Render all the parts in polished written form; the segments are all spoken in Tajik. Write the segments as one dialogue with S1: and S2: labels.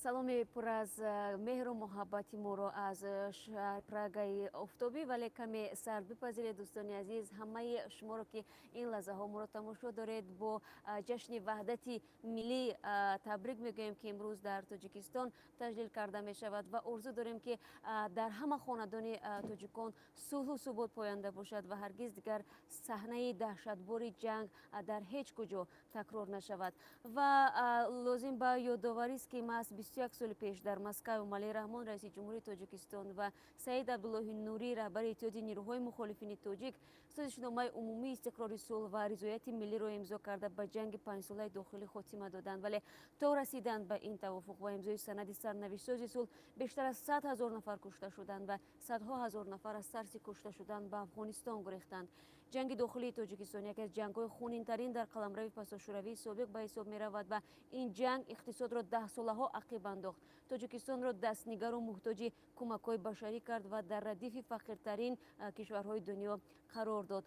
S1: Саломи пур аз меҳру муҳаббати моро аз шаҳри Прагаи офтобӣ, вале каме сард бипазиред. Дӯстони азиз, ҳамаи шуморо, ки ин лаҳзаҳо моро тамошо доред, бо ҷашни Ваҳдати Миллӣ табрик мегӯем, ки имрӯз дар Тоҷикистон таҷлил карда мешавад, ва орзу дорем, ки дар ҳама хонадони тоҷикон сулҳу субот поянда бошад ва ҳаргиз дигар саҳнаи даҳшатбори ҷанг дар ҳеҷ куҷо такрор нашавад. Ва лозим ба ёдоварист, ки маҳз 21 соли пеш дар Москав Эмомалӣ Раҳмон, раиси ҷумҳури Тоҷикистон, ва Саид Абдуллоҳи Нурӣ, раҳбари Иттиҳоди нирӯҳои мухолифини тоҷик, созишномаи умумии истиқрори сулҳ ва ризояти миллиро имзо карда, ба ҷанги панҷсолаи дохилӣ хотима доданд. Вале то расидан ба ин тавофуқ ва имзои санади сарнавиштсози сулҳ бештар аз 100 000 нафар кушта шуданд ва садҳо ҳазор нафар аз тарси кушта шудан ба Афғонистон гурехтанд. Ҷанги дохилии Тоҷикистон яке аз ҷангҳои хунинтарин дар қаламрави пасошӯравии собиқ ба ҳисоб меравад ва ин ҷанг иқтисодро даҳсолаҳо ақиб андохт, Тоҷикистонро дастнигару муҳтоҷи кӯмакҳои башарӣ кард ва дар радифи фақиртарин кишварҳои дунё қарор дод.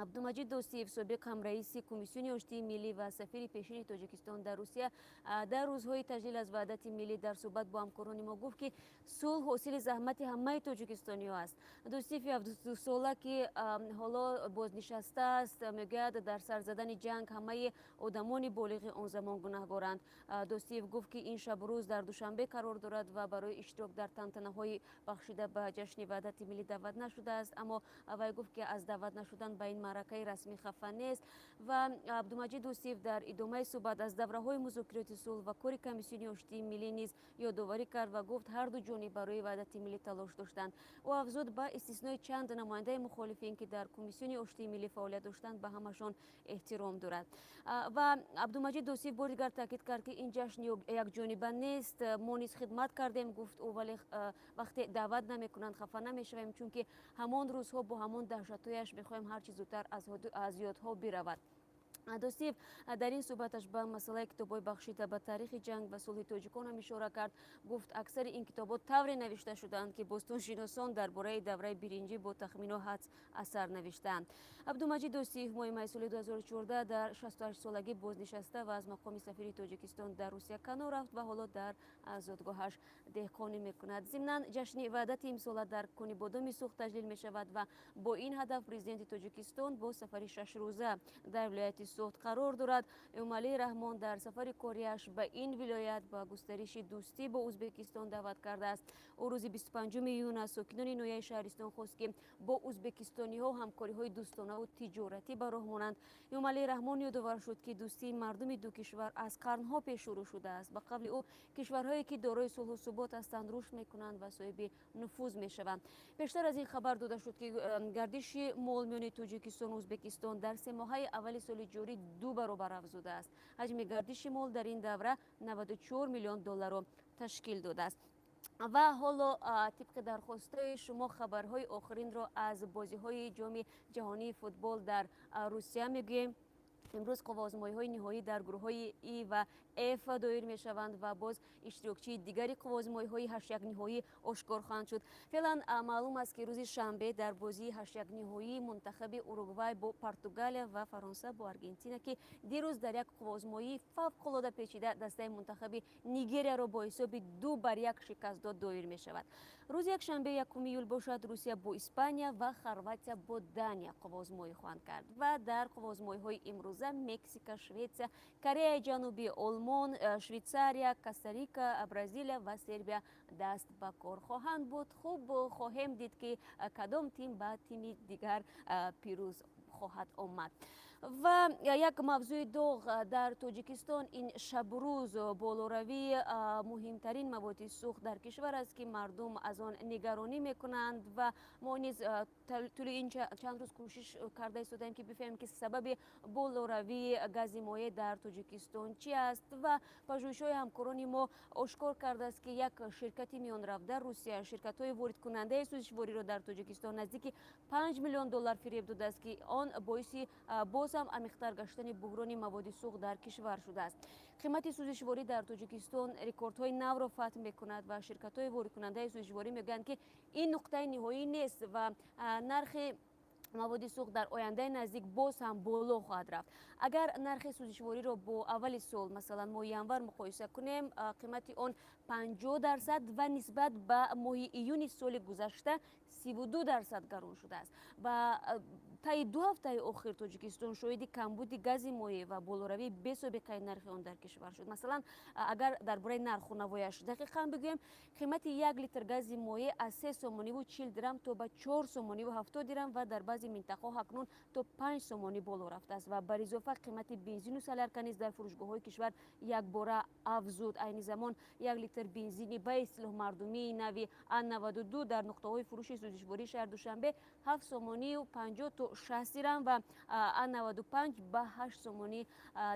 S1: Абдумаҷид Дӯстиев, собиқ ҳамраиси Комиссиони оштии миллӣ ва сафири пешини Тоҷикистон дар Русия, дар рӯзҳои таҷлил аз Ваҳдати Миллӣ дар суҳбат бо ҳамкорони мо гуфт, ки сулҳ ҳосили заҳмати ҳамаи тоҷикистониҳо аст. Дӯстиеви 72сола, ки ҳоло бознишаста аст, мегӯяд, дар сар задани ҷанг ҳамаи одамони болиғи он замон гунаҳгоранд. Дӯстиев гуфт, ки ин шабу рӯз дар Душанбе қарор дорад ва барои иштирок дар тантанаҳои бахшида ба ҷашни Ваҳдати Миллӣ даъват нашудааст. Аммо вай гуфт, ки аз даъват нашудан ба ин маъракаи расмӣ хафа нест. Ва Абдумаҷид Дӯстиев дар идомаи суҳбат аз давраҳои музокироти сулҳ ва кори Комиссиони оштии миллӣ низ ёдоварӣ кард ва гуфт, ҳарду ҷониб барои ваҳдати миллӣ талош доштанд. Ӯ афзуд, ба истиснои чанд намояндаи мухолифин, ки дар Комиссиони оштии миллӣ фаъолият доштанд, ба ҳамашон эҳтиром дорад. Ва Абдумаҷид Дӯстиев бори дигар таъкид кард, ки ин ҷашн якҷониба нест. Мо низ хидмат кардем, гуфт ӯ, вале вақте даъват намекунанд, хафа намешавем, чунки ҳамон рӯзҳо бо ҳамон даҳшатҳояш мехоҳем ҳарчи зудтар аз ёдҳо биравад. Дӯстиев дар ин суҳбаташ ба масъалаи китобҳои бахшида ба таърихи ҷанг ва сулҳи тоҷикон ҳам ишора кард. Гуфт, аксари ин китобҳо тавре навишта шудаанд, ки бостоншиносон дар бораи давраи биринҷӣ бо тахмину ҳадс асар навиштаанд. Абдумаҷид Дӯстиев моҳи майи соли 2014 дар 68 солагӣ бознишаста ва аз мақоми сафири Тоҷикистон дар Русия канор рафт ва ҳоло дар зодгоҳаш деҳқонӣ мекунад. Зимнан, ҷашни Ваҳдати имсола дар Конибодоми Суғд таҷлил мешавад ва бо ин ҳадаф президенти Тоҷикистон бо сафари 6 рӯза дар вилояти Суғд қарор дорад. Эмомалӣ Раҳмон дар сафари кориаш ба ин вилоят ба густариши дӯстӣ бо Ӯзбекистон даъват кардааст. Ӯ рӯзи 25 июн аз сокинони ноҳияи шаҳристон хост, ки бо ӯзбекистониҳо ҳамкориҳои дӯстонаву тиҷоратӣ ба роҳ монанд. Эмомалӣ Раҳмон ёдовар шуд, ки дӯстии мардуми ду кишвар аз қарнҳо пеш шурӯъ шудааст. Ба қавли ӯ, кишварҳое, ки дорои сулҳу субот ҳастанд, рушд мекунанд ва соҳиби нуфуз мешаванд. Пештар аз ин хабар дода шуд, ки гардиши мол миёни Тоҷикистону Ӯзбекистон дар 3 моҳаи аввали соли ҷорӣ ду баробар афзудааст. Ҳаҷми гардиши мол дар ин давра 94 миллион долларро ташкил додааст. Ва ҳоло, тибқи дархостҳои шумо, хабарҳои охиринро аз бозиҳои Ҷоми Ҷаҳонии футбол дар Русия мегӯем. Имрӯз қувваозмоиҳои ниҳоӣ дар гурӯҳҳои И ва Ф доир мешаванд ва боз иштирокчии дигари қувваозмоиҳои ҳаштякниҳоӣ ошкор хоҳанд шуд. Феълан маълум аст, ки рӯзи шанбе дар бозии ҳаштякниҳоии мунтахаби Уругвай бо Португалия ва Фаронса бо Аргентина, ки дирӯз дар як қувваозмоии фавқулода печида дастаи мунтахаби Нигерияро бо ҳисоби 2 бар 1 шикаст дод, доир мешавад. Рӯзи якшанбе, 1 июл бошад, Русия бо Испания ва Хорватия бо Дания қувваозмоӣ хоҳанд кард. Ва дар қувваозмоиҳои имрӯза Мексика, Шветсия, Кореяи Ҷанубӣ, Олмон, Швейтсария, Коста-Рика, Бразилия ва Сербия даст ба кор хоҳанд буд. Хуб, хоҳем дид, ки кадом тим ба тими дигар пирӯз хоҳад омад. Ва як мавзӯи доғ дар Тоҷикистон ин шабрӯз болоравии муҳимтарин маводи сӯхт дар кишвар аст, ки мардум аз он нигаронӣ мекунанд. Ва мо низ тӯли ин чанд рӯз кӯшиш карда истодаем, ки бифаҳмем, ки сабаби болоравии гази моеъ дар Тоҷикистон чи аст. Ва пажӯҳишҳои ҳамкорони мо ошкор кардааст, ки як ширкати миёнрав дар Русия ширкатҳои воридкунандаи сӯзишвориро дар Тоҷикистон наздики 5 миллион доллар фиреб додааст, ки он боиси боз ҳам амиқтар гаштани буҳрони маводи сӯхт дар кишвар шудааст. Қимати сӯзишворӣ дар Тоҷикистон рекордҳои навро фатҳ мекунад ва ширкатҳои воридкунандаи сӯзишворӣ мегӯянд, ки ин нуқтаи ниҳоӣ нест ва нархи Маводи сӯхт дар ояндаи наздик боз ҳам боло хоҳад рафт. Агар нархи сӯзишвориро бо аввали сол, масалан, моҳи январ муқоиса кунем, қимати он 50% ва нисбат ба моҳи июни соли гузашта 32% гарон шудааст. Ва таи 2 ҳафтаи охир Тоҷикистон шоҳиди камбуди гази моеъ ва болоравии бесобиқаи нархи он дар кишвар шуд. Масалан, агар дар бораи нарху навояш дақиқан бигӯем, қимати 1 литр гази моеъ аз 3 сомониву 40 дирам то ба 4 сомониву 70 дирам ва дар баъзе минтақаҳо акнун то 5 сомонӣ боло рафтааст. Ва бар изофа, қимати бензину солярка низ дар фурӯшгоҳҳои кишвар якбора афзуд. Айни замон 1 литр бензини ба истилоҳ мардумии нави А92 дар нуқтаҳои фурӯши сӯзишвории шаҳри Душанбе 7 сомонию 50 то 60 дирам ва А95 ба 8 сомонӣ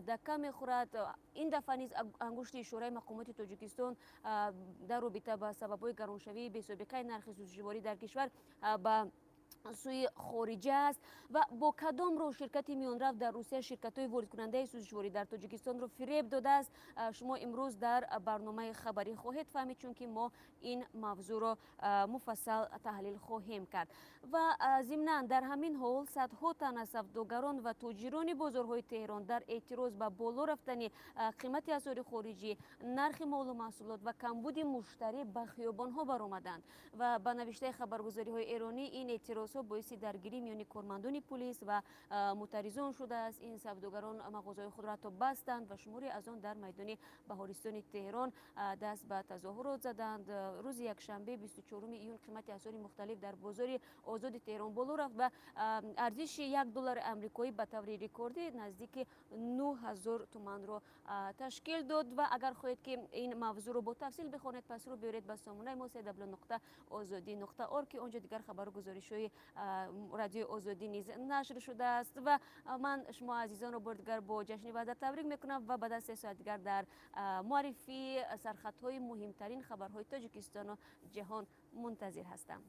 S1: дакка мехӯрад. Ин дафъа низ ангушти ишораи мақомоти Тоҷикистон дар робита ба сабабҳои гароншавии бесобиқаи нархи сӯзишворӣ дар кишвар ба сӯи хориҷа аст. Ва бо кадом роҳ ширкати миёнрав дар Русия ширкатҳои воридкунандаи сӯзишворӣ дар Тоҷикистонро фиреб додааст, шумо имрӯз дар барномаи хабарӣ хоҳед фаҳмид, чунки мо ин мавзӯъро муфассал таҳлил хоҳем кард. Ва зимнан, дар ҳамин ҳол, садҳо тан аз савдогарон ва тоҷирони бозорҳои Теҳрон дар эътироз ба боло рафтани қимати асъори хориҷӣ, нархи молу маҳсулот ва камбуди муштарӣ ба хиёбонҳо баромаданд. Ва ба навиштаи хабаргузориҳои эронӣ, ин эътирозҳо боиси даргирӣ миёни кормандони пулис ва мӯътаризон шудааст. Ин савдогарон мағозаҳои худро ҳатто бастанд ва шуморе аз он дар майдони Баҳористони Теҳрон даст ба тазоҳурот заданд. Рӯзи якшанбе, 24 июн, қимати асъори мухталиф дар бозори озоди Теҳрон боло рафт ва арзиши 1 доллари амрикоӣ ба таври рекордӣ наздики 9000 туманро ташкил дод. Ва агар хоҳед, ки ин мавзӯъро бо тафсил бихонед, пас рӯ биёред ба сомонаи мо www.озодӣ.org, ки он ҷо дигар хабару гузоришҳои Радиои Озодӣ низ нашр шудааст. Ва ман шумо азизонро бори дигар бо ҷашни Ваҳдат табрик мекунам ва баъд аз 3 соат дигар дар муаррифии сархатҳои муҳимтарин хабарҳои Тоҷикистону ҷаҳон мунтазир ҳастам.